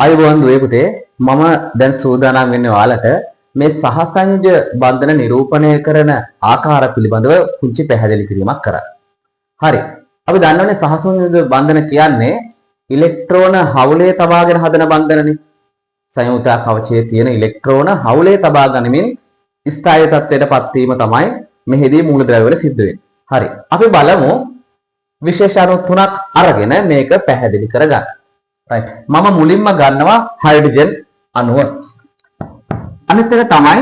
ආයුබෝවන් දුවේ පුතේ, මම දැන් සූදානම් වෙන්නේ ඔයාලට මේ සහසංයුජ බන්ධන නිරූපණය කරන ආකාර පිළිබඳව පුංචි පැහැදිලි කිරීමක් කරන්න. හරි. අපි දන්නවනේ සහසංයුජ බන්ධන කියන්නේ ඉලෙක්ට්‍රෝන හවුලේ තබාගෙන හදන බන්ධනනේ. සංයුතා කවචයේ තියෙන ඉලෙක්ට්‍රෝන හවුලේ තබා ගනිමින් ස්ථායී තත්ත්වයට පත්වීම තමයි මෙහිදී මූලද්‍රව්‍ය වල සිද්ධ වෙන්නේ. හරි. අපි බලමු විශේෂ අණු තුනක් අරගෙන මේක පැහැදිලි කරගන්න. රයිට්. මම මුලින්ම ගන්නවා හයිඩ්‍රජන් අණුව. අනිත් එක තමයි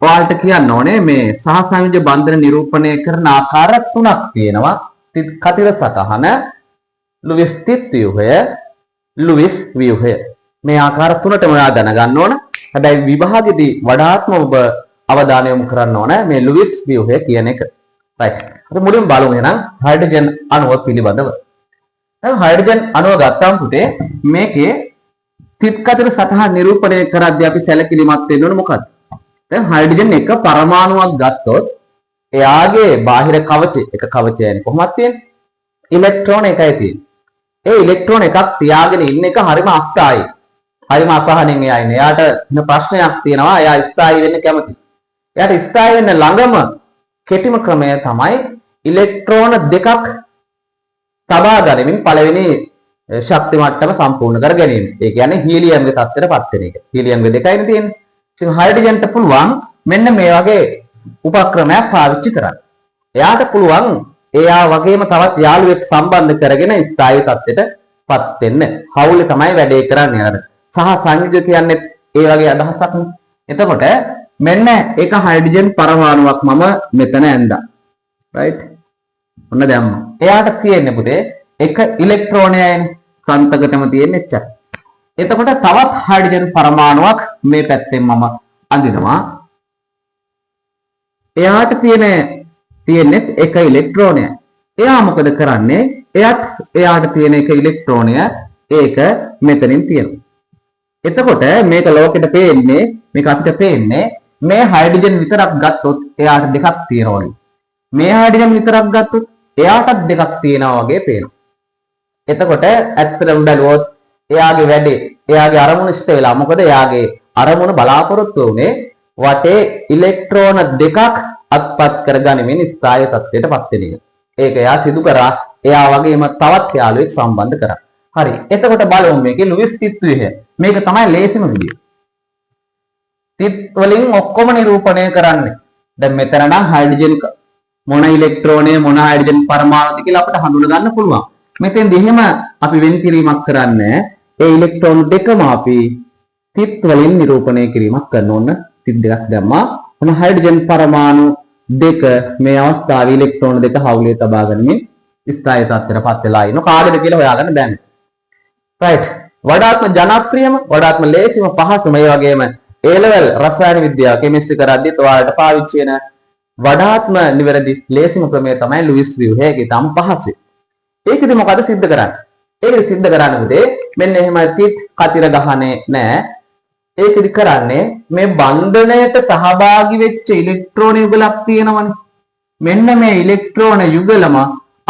ඔයාලට කියන්න ඕනේ මේ සහසංයුජ බන්ධන නිරූපණය කරන ආකාර තුනක් තියෙනවා. තිත් කතිර සටහන, ලුවිස් තිත් ව්‍යුහය, ලුවිස් ව්‍යුහය. මේ ආකාර තුනටම ඔයා දැනගන්න ඕන. හැබැයි විභාගෙදී වඩාත්ම ඔබ අවධානය යොමු කරන්න ඕන මේ ලුවිස් ව්‍යුහය කියන එක. රයිට්. අපි මුලින්ම බලමු එහෙනම් හයිඩ්‍රජන් අණුව පිළිබඳව. දැන් හයිඩ්‍රජන් අණුව ගත්තාම පුතේ මේකේ තිත් කතිර සටහන් නිරූපණය කරද්දී අපි සැලකිලිමත් වෙන්න ඕන මොකද්ද? දැන් හයිඩ්‍රජන් එක පරමාණුවක් ගත්තොත් එයාගේ බාහිර කවචය, එක කවචයනේ කොහොමද තියෙන්නේ? ඉලෙක්ට්‍රෝන එකයි තියෙන්නේ. ඒ ඉලෙක්ට්‍රෝන එකක් තියාගෙන ඉන්න එක හරිම අස්ථායී. හරිම අසහනෙන් එයා ඉන්නේ. එයාට වෙන ප්‍රශ්නයක් තියෙනවා. එයා ස්ථායී වෙන්න කැමතියි. එයාට ස්ථායී වෙන්න ළඟම කෙටිම ක්‍රමය තමයි ඉලෙක්ට්‍රෝන දෙකක් තබා ගනිමින් පළවෙනි ශක්ති මට්ටම සම්පූර්ණ කර ගැනීම. ඒ කියන්නේ හීලියම්ගේ තත්ත්වයට පත් වෙන එක. හීලියම්ගේ දෙකයිනේ තියෙන්නේ. ඉතින් හයිඩ්‍රජන්ට පුළුවන් මෙන්න මේ වගේ උපක්‍රමයක් පාවිච්චි කරන්න. එයාට පුළුවන් එයා වගේම තවත් යාළුවෙක් සම්බන්ධ කරගෙන ස්ථායී තත්ත්වයට පත් වෙන්න. හවුලේ තමයි වැඩේ කරන්නේ අර. සහ සංයුජ කියන්නේ ඒ වගේ අදහසක් නේ. එතකොට මෙන්න එක හයිඩ්‍රජන් පරමාණුවක් මම මෙතන ඇඳා. රයිට්. ඔන්න දැම්මා. එයාට තියෙන්නේ පුතේ එක ඉලෙක්ට්‍රෝනයයිනේ. සන්තකටම තියෙන්නේ එච්චර. එතකොට තවත් හයිඩ්‍රජන් පරමාණුවක් මේ පැත්තෙන් මම අඳිනවා. එයාට තියෙන්නේ එක ඉලෙක්ට්‍රෝනයයි. එයා මොකද කරන්නේ? එයාත් එයාට තියෙන එක ඉලෙක්ට්‍රෝනය ඒක මෙතනින් තියෙනවා. එතකොට මේක ලෝකෙට පේන්නේ, මේක අපිට පේන්නේ මේ හයිඩ්‍රජන් විතරක් ගත්තොත් එයාට දෙකක් තියෙනවලු. මේ හයිඩ්‍රජන් විතරක් ගත්තොත් එයාටත් දෙකක් තියෙනවා වගේ පේනවා. එතකොට ඇත්තටම බැලුවොත් එයාගේ වැඩේ, එයාගේ අරමුණ ඉෂ්ට වෙලා. මොකද එයාගේ අරමුණ බලාපොරොත්තු වුණේ වටේ ඉලෙක්ට්‍රෝන දෙකක් අත්පත් කරගනිමින් ස්ථායී තත්ත්වයට පත් වෙන එක. ඒක එයා සිදු කරා. එයා වගේම තවත් යාළුවෙක් සම්බන්ධ කරා. හරි. එතකොට බලමු මේකේ ලුවිස් තිත් ව්‍යුහය. මේක තමයි ලේසිම විදිය. තිත් වලින් ඔක්කොම නිරූපණය කරන්නේ. දැන් මෙතන නම් හයිඩ්‍රජන් මොන ඉලෙක්ට්‍රෝනය මොන හයිඩ්‍රජන් පරමාණුද කියලා අපිට හඳුන ගන්න පුළුවන්. මෙතෙන්දි එහෙම අපි වෙන් කිරීමක් කරන්නේ ඒ ඉලෙක්ට්‍රෝන දෙකම අපි තිත් වලින් නිරූපණය කිරීමක් කරන ඕන. තිත් දෙකක් දැම්මා. ඔන්න හයිඩ්‍රජන් පරමාණු දෙක මේ අවස්ථාවේ ඉලෙක්ට්‍රෝන දෙක හවුලේ තබා ගනිමින් ස්ථායී තත්ත්වයට පත් වෙලා ඉනවා. කාගේද කියලා හොයාගන්න බෑනේ. රයිට්. වඩාත්ම ජනප්‍රියම, වඩාත්ම ලේසිම, පහසුම, ඒ වගේම ඒ ලෙවල් රසායන විද්‍යාව කෙමිස්ට්‍රි කරද්දිත් ඔයාලට පාවිච්චි වෙන වඩාත්ම නිවැරදි ලේසිම ක්‍රමය තමයි ලුවිස් ව්‍යුහය. ඒක ඉතාම පහසුයි. ඒකෙදි මොකද සිද්ධ කරන්නේ? ඒකෙදි සිද්ධ කරන්නේ පුතේ මෙන්න එහෙම තිත් කතිර ගහන්නේ නෑ. ඒකෙදි කරන්නේ මේ බන්ධනයට සහභාගී වෙච්ච ඉලෙක්ට්‍රෝන යුගලක් තියෙනවනේ. මෙන්න මේ ඉලෙක්ට්‍රෝන යුගලම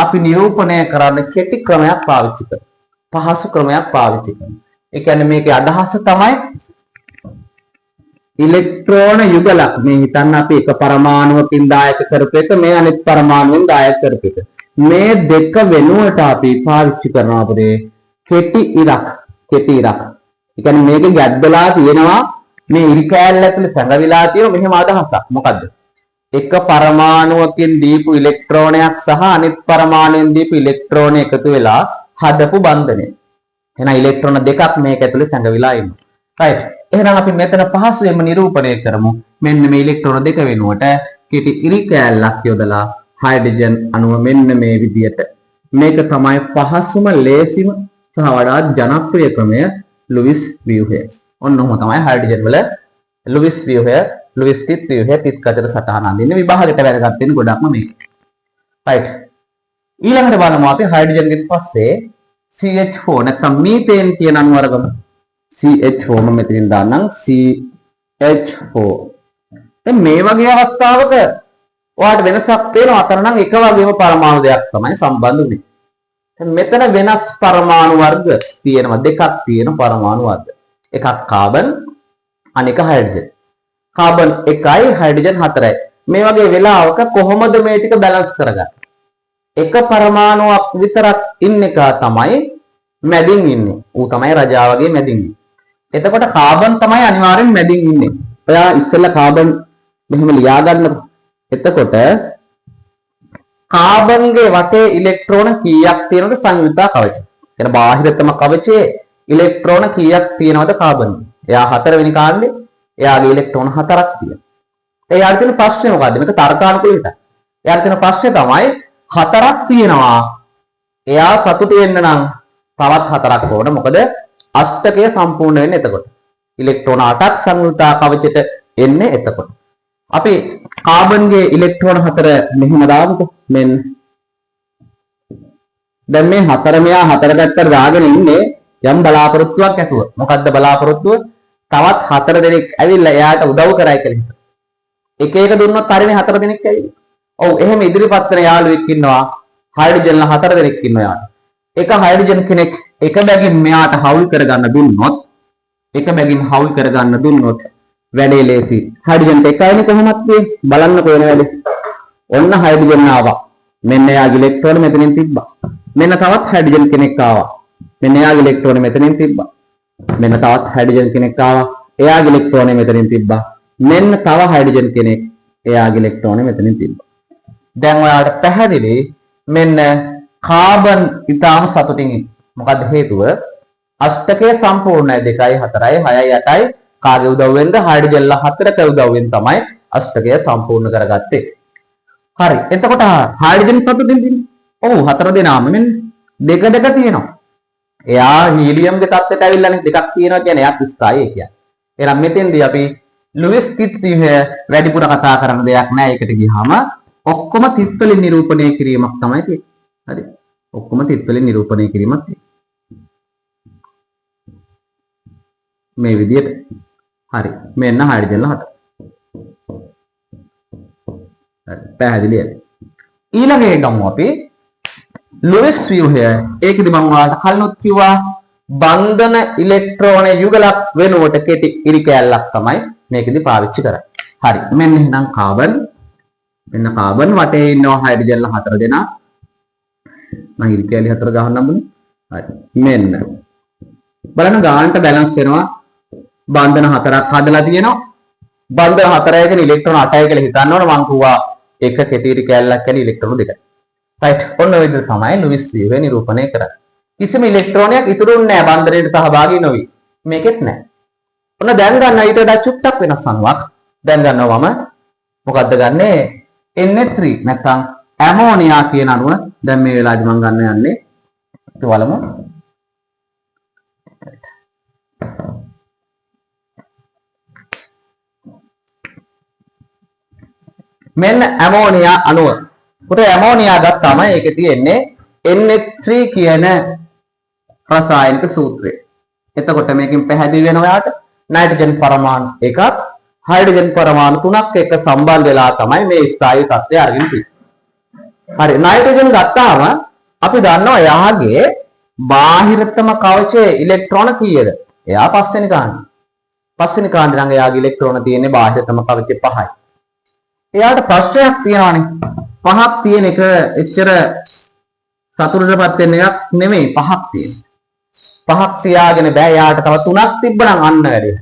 අපි නිරූපණය කරන්න කෙටි ක්‍රමයක් පාවිච්චි කරනවා. පහසු ක්‍රමයක් පාවිච්චි කරනවා. ඒ කියන්නේ මේකේ අදහස තමයි ඉලෙක්ට්‍රෝන යුගලක් මේ හිතන්න අපි එක පරමාණුවකින් දායක කරපු එක, මේ අනිත් පරමාණුවෙන් දායක කරපු එක. මේ දෙක වෙනුවට අපි පාවිච්චි කරනවා අපේ කෙටි ඉරක්, කෙටි ඉරක්. ඒ කියන්නේ මේකේ ගැද්දලා තියෙනවා, මේ ඉරි කෑල්ල ඇතුලේ සැඟවිලා තියෙන මෙහෙම අදහසක්. මොකද්ද? එක පරමාණුවකින් දීපු ඉලෙක්ට්‍රෝනයක් සහ අනිත් පරමාණුවෙන් දීපු ඉලෙක්ට්‍රෝන එකතු වෙලා හදපු බන්ධනය. එහෙනම් ඉලෙක්ට්‍රෝන දෙකක් මේක ඇතුලේ සැඟවිලා ඉන්නවා. රයිට්. එහෙනම් අපි මෙතන පහසුවෙන්ම නිරූපණය කරමු. මෙන්න මේ ඉලෙක්ට්‍රෝන දෙක වෙනුවට කෙටි ඉරි කෑල්ලක් යොදලා හයිඩ්‍රජන් අණුව මෙන්න මේ විදියට. මේක තමයි පහසුම, ලේසිම සහ වඩාත් ජනප්‍රිය ක්‍රමය, ලුවිස් ව්‍යුහය. ඔන්න ඔහොම තමයි හයිඩ්‍රජන් වල ලුවිස් ව්‍යුහය, ලුවිස් තිත් ව්‍යුහය, තිත් කතිර සටහන අඳින්නේ. විභාගෙට වැදගත් වෙන්නේ ගොඩක්ම මේක. රයිට්. ඊළඟට බලමු අපි හයිඩ්‍රජන්ගෙන් පස්සේ CH4 නැත්නම් මීතේන් කියන අණු අරගමු. CH4 මම මෙතනින් දාන්නම් CH4. දැන් මේ වගේ අවස්ථාවක ඔයාලට වෙනසක් පේනවා. අතන නම් එක වගේම පරමාණු දෙයක් තමයි සම්බන්ධ වුනේ. දැන් මෙතන වෙනස් පරමාණු වර්ග තියෙනවා, දෙකක් තියෙන පරමාණු වර්ග. එකක් කාබන් අනෙක හයිඩ්‍රජන්. කාබන් 1යි හයිඩ්‍රජන් 4යි. මේ වගේ වෙලාවක කොහොමද මේ ටික බැලන්ස් කරගන්නේ? එක පරමාණුවක් විතරක් ඉන්න එක තමයි මැදින් ඉන්නේ. ඌ තමයි රජා වගේ මැදින් ඉන්නේ. එතකොට කාබන් තමයි අනිවාර්යෙන් මැදින් ඉන්නේ. ඔයා ඉස්සෙල්ලා කාබන් මෙහෙම ලියා ගන්නකො. එතකොට කාබන්ගේ වටේ ඉලෙක්ට්‍රෝන කීයක් තියෙනවද සංයුක්ත කවච? කියන බාහිරතම කවචයේ ඉලෙක්ට්‍රෝන කීයක් තියෙනවද කාබන්? එයා හතරවෙනි කාණ්ඩේ එයාගේ ඉලෙක්ට්‍රෝන 4ක් තියෙනවා. එයාට තියෙන ප්‍රශ්නේ මොකද්ද? මේක තර්කානුකූල හිතන්න. එයාට තියෙන ප්‍රශ්නේ තමයි 4ක් තියෙනවා. එයා සතුටු වෙන්න නම් තවත් 4ක් ඕන. මොකද අෂ්ටකය සම්පූර්ණ වෙන්නේ එතකොට. ඉලෙක්ට්‍රෝන 8ක් සංයුක්ත කවචයට එන්නේ එතකොට. අපි කාබන්ගේ ඉලෙක්ට්‍රෝන 4 මෙහෙම දාමුකෝ. මෙන්න. දැන් මේ 4 මෙයා 4 පැත්තට දාගෙන ඉන්නේ යම් බලාපොරොත්තුවක් ඇතුව. මොකද්ද බලාපොරොත්තුව? තවත් 4 දෙනෙක් ඇවිල්ලා එයාට උදව් කරයි කියලා හිතනවා. එක එක දුන්නොත් හරිනේ 4 දෙනෙක් ඇවිල්ලා. ඔව් එහෙම ඉදිරිපත් වෙන යාළුවෙක් ඉන්නවා. හයිඩ්‍රජන්ලා 4 දෙනෙක් ඉන්නවා යාට. එක හයිඩ්‍රජන් කෙනෙක් එක බැගින් මෙයාට හවුල් කරගන්න දුන්නොත් එක බැගින් හවුල් කරගන්න දුන්නොත් වැඩේ ලේසි. හයිඩ්‍රජන්ට එකයිනේ කොහොමත් තියෙන්නේ. බලන්නකෝ වෙන වැඩේ. ඔන්න හයිඩ්‍රජන් ආවා. මෙන්න එයාගේ ඉලෙක්ට්‍රෝන මෙතනින් තිබ්බා. මෙන්න තවත් හයිඩ්‍රජන් කෙනෙක් ආවා. මෙන්න එයාගේ ඉලෙක්ට්‍රෝන මෙතනින් තිබ්බා. මෙන්න තවත් හයිඩ්‍රජන් කෙනෙක් ආවා. එයාගේ ඉලෙක්ට්‍රෝනය මෙතනින් තිබ්බා. මෙන්න තව හයිඩ්‍රජන් කෙනෙක් එයාගේ ඉලෙක්ට්‍රෝනය මෙතනින් තිබ්බා. දැන් ඔයාලට පැහැදිලි මෙන්න කාබන් ඊටාම සතුටින් ඉන්නේ. මොකද්ද හේතුව? අෂ්ටකය සම්පූර්ණයි. 2යි 4යි 6යි 8යි කාගේ උදව්වෙන්ද? හයිඩ්‍රජන්ලා 4ක උදව්වෙන් තමයි අෂ්ටකය සම්පූර්ණ කරගත්තේ. හරි. එතකොට හයිඩ්‍රජන් සතුටින් ඉන්නේ. ඔව් 4 දෙනාම මෙන්න දෙක දෙක තියෙනවා. එයා හීලියම් දෙකත් එක්ක ඇවිල්ලානේ දෙකක් තියෙනවා කියන්නේ එයාත් ස්ථායි ඒ කියන්නේ. එහෙනම් මෙතෙන්දී අපි ලුයිස් තිත් ව්‍යුහය වැඩිපුර කතා කරන දෙයක් නෑ. ඒකට ගියාම ඔක්කොම තිත් වලින් නිරූපණය කිරීමක් තමයි තියෙන්නේ. හරි. ඔක්කොම තිත් වලින් නිරූපණය කිරීමක් තියෙන්නේ. මේ විදියට. හරි. මෙන්න හයිඩ්‍රජන් 4. හරි. පැහැදිලිද? ඊළඟ එක ගමු අපි ලුයිස් ව්‍යුහය. ඒකෙදි මම ඔයාලට කලිනුත් කිව්වා බන්ධන ඉලෙක්ට්‍රෝන යුගලක් වෙනුවට කෙටි ඉරි කෑල්ලක් තමයි මේකෙදි පාවිච්චි කරන්නේ. හරි. මෙන්න එහෙනම් කාබන්. මෙන්න කාබන් වටේ ඉන්නවා හයිඩ්‍රජන්ලා 4 දෙනා. මම ඉරි කෑලි 4 ගහන්නම් බුනේ. හරි. මෙන්න. බලන්න ගානට බැලන්ස් වෙනවා. බන්ධන 4ක් හදලා තියෙනවා. බන්ධන 4යි කියන්නේ ඉලෙක්ට්‍රෝන 8යි කියලා හිතන්න ඕන. මං කිව්වා එක කෙටි ඉරි කෑල්ලක් කියන්නේ ඉලෙක්ට්‍රෝන 2යි. රයිට්. ඔන්න ඔය විදිහට තමයි ලුයිස් ව්‍යුහය නිරූපණය කරන්නේ. කිසිම ඉලෙක්ට්‍රෝනයක් ඉතුරු වෙන්නේ නැහැ බන්ධනයට සහභාගී නොවි. මේකෙත් නැහැ. ඔන්න දැන් ගන්න ඊට වඩා චුට්ටක් වෙනස් අණුවක්. දැන් ගන්නවා මම මොකද්ද ගන්නෙ? NH3 නැත්නම් ඇමෝනියා කියන අණුව දැන් මේ වෙලාවේදී මම ගන්න යන්නේ. අපි බලමු. මෙන්න ඇමෝනියා අණුව. පුතේ ඇමෝනියා ගත්තාම ඒකේ තියෙන්නේ NH3 කියන රසායනික සූත්‍රය. එතකොට මේකෙන් පැහැදිලි වෙනවා ඔයාට නයිට්‍රජන් පරමාණු එකක් හයිඩ්‍රජන් පරමාණු තුනක් එක්ක සම්බන්ධ වෙලා තමයි මේ ස්ථායී තත්ත්වය අරගෙන තියෙන්නේ. හරි. නයිට්‍රජන් ගත්තාම අපි දන්නවා එයාගේ බාහිරතම කවචයේ ඉලෙක්ට්‍රෝන කීයද? එයා පස්වෙනි කාණ්ඩේ. පස්වෙනි කාණ්ඩේ නම් එයාගේ ඉලෙක්ට්‍රෝන තියෙන්නේ බාහිරතම කවචයේ 5යි. එයාට ප්‍රශ්නයක් තියෙනවානේ. 5ක් තියෙන එක එච්චර සතුටටපත් වෙන එකක් නෙමෙයි. 5ක් තියෙන. 5ක් තියාගෙන බෑ. එයාට තව 3ක් තිබ්බනම් අන්න වැඩේ.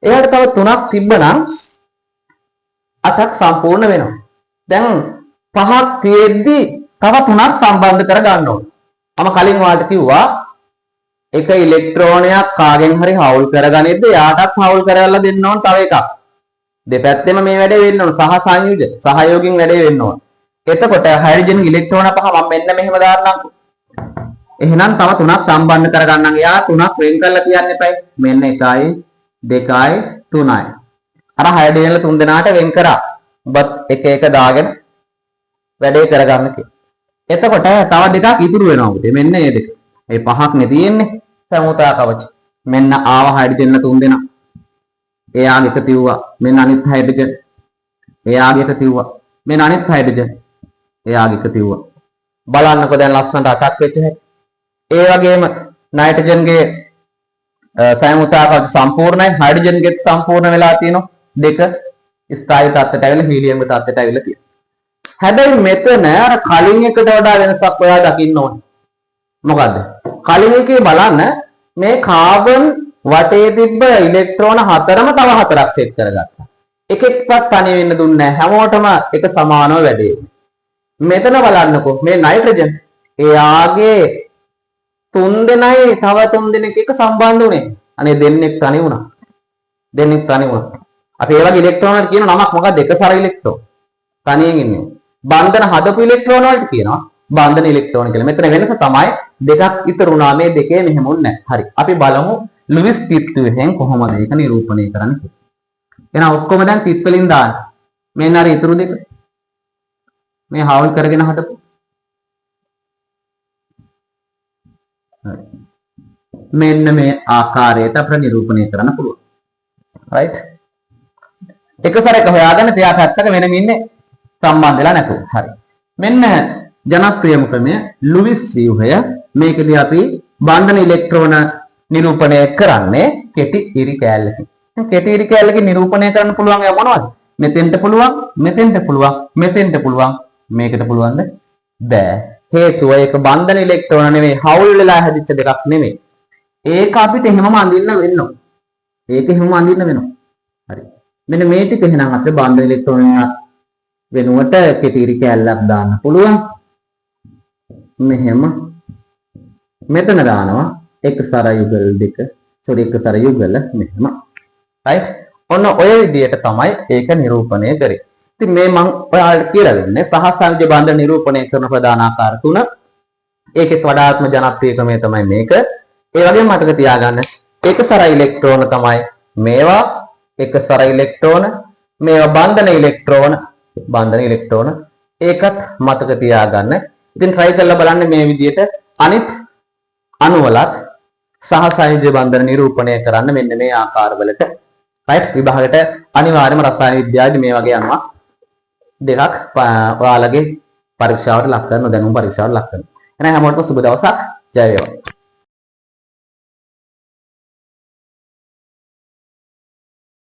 එයාට තව 3ක් තිබ්බනම් 8ක් සම්පූර්ණ වෙනවා. දැන් 5ක් තියෙද්දි තව 3ක් සම්බන්ධ කර ගන්න ඕන. මම කලින් ඔයාලට කිව්වා එක ඉලෙක්ට්‍රෝනයක් කාගෙන් හරි හවුල් කරගනිද්ද එයාටත් හවුල් කරලා දෙන්න ඕන තව එකක්. දෙපැත්තෙම මේ වැඩේ වෙන්න ඕන. සහ සංයුජ සහයෝගින් වැඩේ වෙන්න ඕන. එතකොට හයිඩ්‍රජන් ඉලෙක්ට්‍රෝන 5 මම මෙන්න මෙහෙම දාන්නම්කෝ. එහෙනම් තව 3ක් සම්බන්ධ කරගන්නම්. එයා 3ක් වෙන් කරලා තියන්න එපයි. මෙන්න 1යි 2යි 3යි. අර හයිඩ්‍රජන් වල 3 දෙනාට වෙන් කරා. උඹත් එක එක දාගෙන වැඩේ කරගන්න කියලා. එතකොට තව දෙකක් ඉතුරු වෙනවා පුතේ. මෙන්න මේ දෙක. මේ 5ක් නේ තියෙන්නේ. සමුතා කවච. මෙන්න ආව හයිඩ්‍රජන් වල 3 දෙනා. එයාගේ එක තිව්වා. මෙන්න අනිත් හයිඩ්‍රජන්. එයාගේ එක තිව්වා. මෙන්න අනිත් හයිඩ්‍රජන්. එයාගේ එක තිව්වා. බලන්නකෝ දැන් ලස්සනට 8ක් වෙච්ච හැටි. ඒ වගේම නයිට්‍රජන්ගේ සයමුතාකත් සම්පූර්ණයි. හයිඩ්‍රජන් ගෙත් සම්පූර්ණ වෙලා තියෙනවා. දෙක ස්ථායී තත්ත්වයට ඇවිල්ලා හීලියම් තත්ත්වයට ඇවිල්ලා තියෙනවා. හැබැයි මෙතන අර කලින් එකට වඩා වෙනසක් ඔයා දකින්න ඕනේ. මොකද්ද? කලින් එකේ බලන්න මේ කාබන් වටේ තිබ්බ ඉලෙක්ට්‍රෝන හතරම තව හතරක් සෙට් කරගත්තා. එකෙක්වත් තනි වෙන්න දුන්නේ නැහැ. හැමෝටම එක සමානව වැඩේ. මෙතන බලන්නකෝ මේ නයිට්‍රජන් එයාගේ තුන් දෙනයි තව තුන් දෙනෙක් එක්ක සම්බන්ධ වුණේ. අනේ දෙන්නෙක් තනි වුණා. දෙන්නෙක් තනි වුණා. අපි ඒ වගේ ඉලෙක්ට්‍රෝන වලට කියන නමක් මොකක්ද? එකසර ඉලෙක්ට්‍රෝන. තනියෙන් ඉන්නේ. බන්ධන හදපු ඉලෙක්ට්‍රෝන වලට කියනවා බන්ධන ඉලෙක්ට්‍රෝන කියලා. මෙතන වෙනස තමයි දෙකක් ඉතුරු වුණා, මේ දෙකේ මෙහෙම උන්නේ නැහැ. හරි. අපි බලමු ලුවිස් තිත් ව්‍යුහයෙන් කොහොමද ඒක නිරූපණය කරන්නේ කියලා. එහෙනම් ඔක්කොම දැන් තිත් වලින් දාන්න. මෙන්න අර ඉතුරු දෙක. මේ හවුල් කරගෙන හදපු. හරි. මෙන්න මේ ආකාරයට අපිට නිරූපණය කරන්න පුළුවන්. රයිට්. එක සැරේක හොයාගන්න තියා පැත්තක වෙනම ඉන්නේ සම්බන්ධ වෙලා නැතුව. හරි. මෙන්න ජනප්‍රියම ක්‍රමය ලුවිස් ව්‍යුහය. මේකදී අපි බන්ධන ඉලෙක්ට්‍රෝන නිරූපණය කරන්නේ කෙටි ඉරි කෑල්ලකින්. දැන් කෙටි ඉරි කෑල්ලකින් නිරූපණය කරන්න පුළුවන් ඒවා මොනවද? මෙතෙන්ට පුළුවන්, මෙතෙන්ට පුළුවන්, මෙතෙන්ට පුළුවන්, මේකට පුළුවන්ද? බෑ. හේතුව ඒක බන්ධන ඉලෙක්ට්‍රෝන නෙමෙයි, හවුල් වෙලා හැදිච්ච දෙකක් නෙමෙයි. ඒක අපිට එහෙමම අඳින්න වෙනවා. ඒක එහෙමම අඳින්න වෙනවා. හරි. මෙන්න මේ ටික එහෙනම් අපිට බන්ධන ඉලෙක්ට්‍රෝන වෙනුවට කෙටි ඉරි කෑල්ලක් දාන්න පුළුවන්. මෙහෙම මෙතන දානවා එක සර යුගල දෙක, සෝරි එක සර යුගල මෙහෙම. රයිට්. ඔන්න ඔය විදියට තමයි ඒක නිරූපණය කරේ. ඉතින් මේ මං ඔයාලට කියලා දෙන්නේ සහසංයුජ බන්ධන නිරූපණය කරන ප්‍රධාන ආකාර තුන. ඒකෙත් වඩාත්ම ජනප්‍රිය ක්‍රමය තමයි මේක. ඒ වගේම මතක තියාගන්න එක සර ඉලෙක්ට්‍රෝන තමයි මේවා, එක සර ඉලෙක්ට්‍රෝන, මේවා බන්ධන ඉලෙක්ට්‍රෝන, බන්ධන ඉලෙක්ට්‍රෝන. ඒකත් මතක තියාගන්න. ඉතින් try කරලා බලන්න මේ විදියට අනිත් අණුවලත් සහසංයුජ බන්ධන නිරූපණය කරන්න මෙන්න මේ ආකාරවලට. රයිට්. විභාගයට අනිවාර්යයෙන්ම රසායන විද්‍යාවේදී මේ වගේ අණුවක් දෙකක් ඔයාලගේ පරීක්ෂාවට ලක් කරන, දැනුම් පරීක්ෂාවට ලක් කරනවා. එහෙනම් හැමෝටම සුබ දවසක්. ජය වේවා.